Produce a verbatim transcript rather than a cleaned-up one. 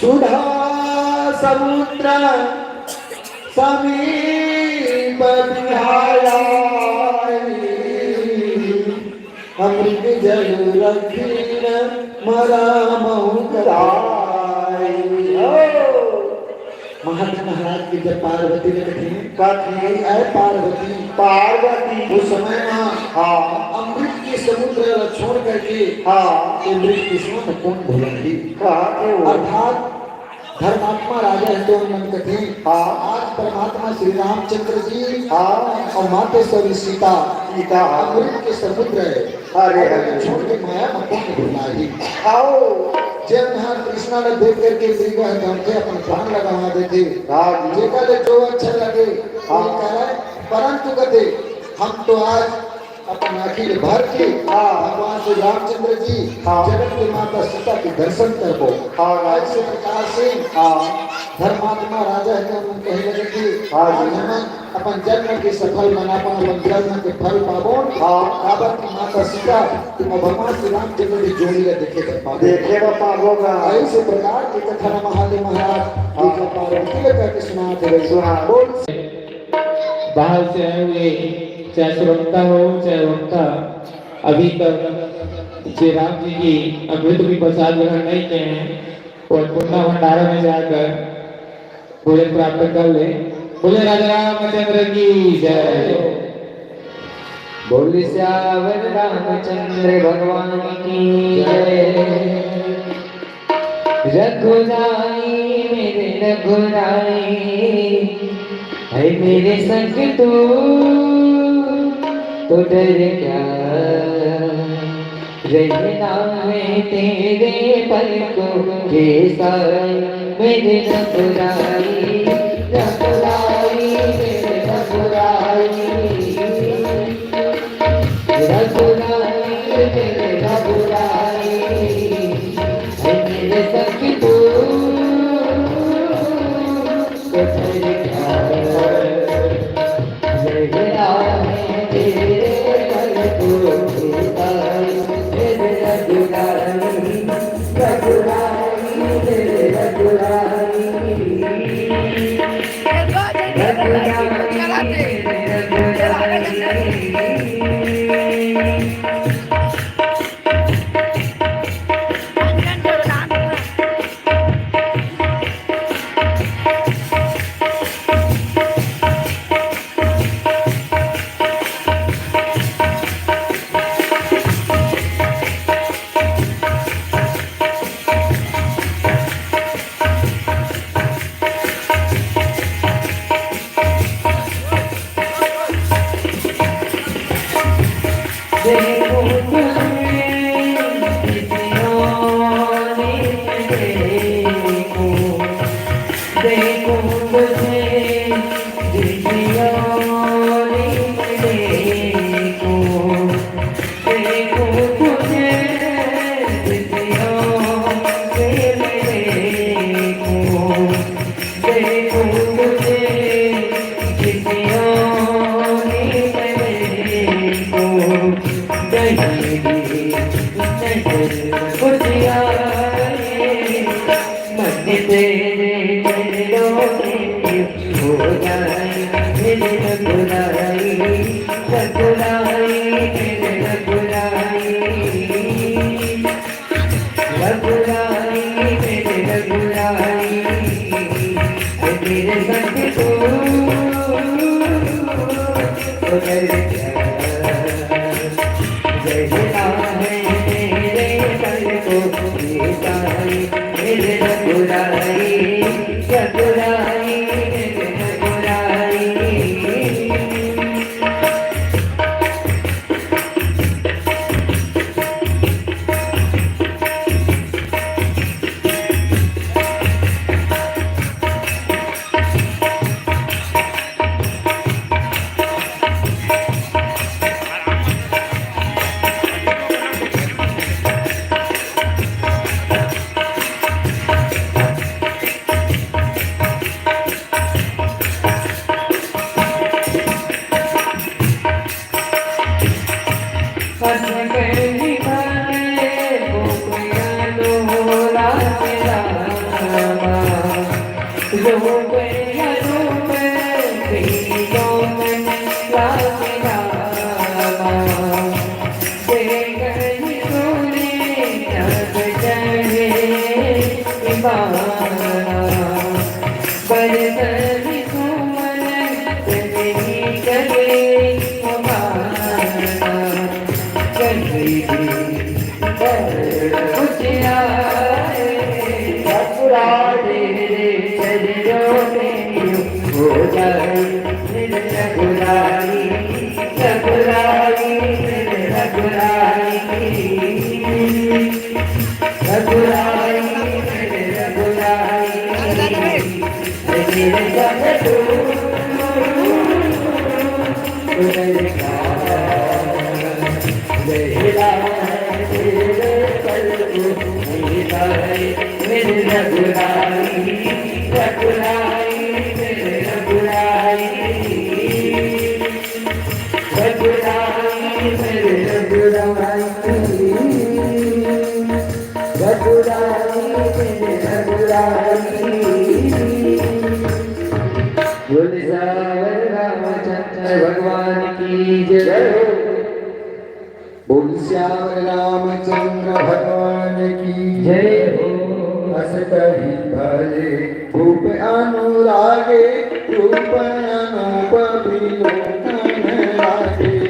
सुधा समुद्र समीप विहाय, अमृत जल रखिन मरा महु कदाई। महादेव महाराज के जब पार्वती ने कथे, कथे, "अय पार्वती।" पार्वती। उस समय म हाँ। अमृत के समुद्र ला छोड़ करके हाँ। अमृत कृष्ण में कौन भुलाही? कहा थे वो? अर्थात धर्मात्मा राजा हे तो मन कथे, हाँ। आज परमात्मा श्री रामचंद्र जी हाँ। और मातेश्वरी सीता सीता हाँ। अमृत के समुद्र हे। अरे, अरे। छोड़ के माया में कौन भुलाही? आओ। जब यहाँ कृष्णा ला देख करके मृग ह धमके अपन प्राण लगा देथे। हाँ जी। जेकर ले जो अच्छा लगे, हाँ। वही करे, परंतु कथे, हम तो आज अपन आँखी भर के हाँ। भगवान श्री रामचंद्र जी, हाँ। जगत के माता सीता के दर्शन करबो। हाँ। ऐसे प्रकार से हाँ। धर्मात्मा राजा हे तो मन कहे लगे कि हाँ जी। आज हमन अपन जन्म के सफल बनाबो, अपन जन्म के फल पाबो। हाँ। काबर कि माता सीता अउ भगवान श्री रामचंद्र के जोड़ी ला देखे बर पाबो। देखे बर पाबो गा। ऐसे प्रकार के कथा ला महादेव महाराज हाँ। जी का पार्वती ला करके सुनात हे। सुना। बोल। बाहर से आए हुए, चाहे श्रोता हो, चाहे वक्ता, अभी तक श्री राम जी की अमृत भी प्रसाद ग्रहण नहीं किए हैं, वो अन्नपूर्णा भंडारा में जाकर भोजन प्राप्त कर ले। बोले राजा रामचंद्र की जय। बोल सियावर रामचंद्र भगवान की जय। रघुराई मेरे रघुराई, है मेरे संग तू, तो डर क्या? रहना है तेरे पलकों के साए, मेरे रघुराई, रघुराई, मेरे रघुराई, रघुराई, मेरे रघुराई, है मेरे सखी तू। बोल सियावर रामचंद्र भगवान की जय हो। बोल सियावर रामचंद्र भगवान की जय हो। अस कहि भजे भूप अनुरागे, रूप अनूप बिलोकन लागे।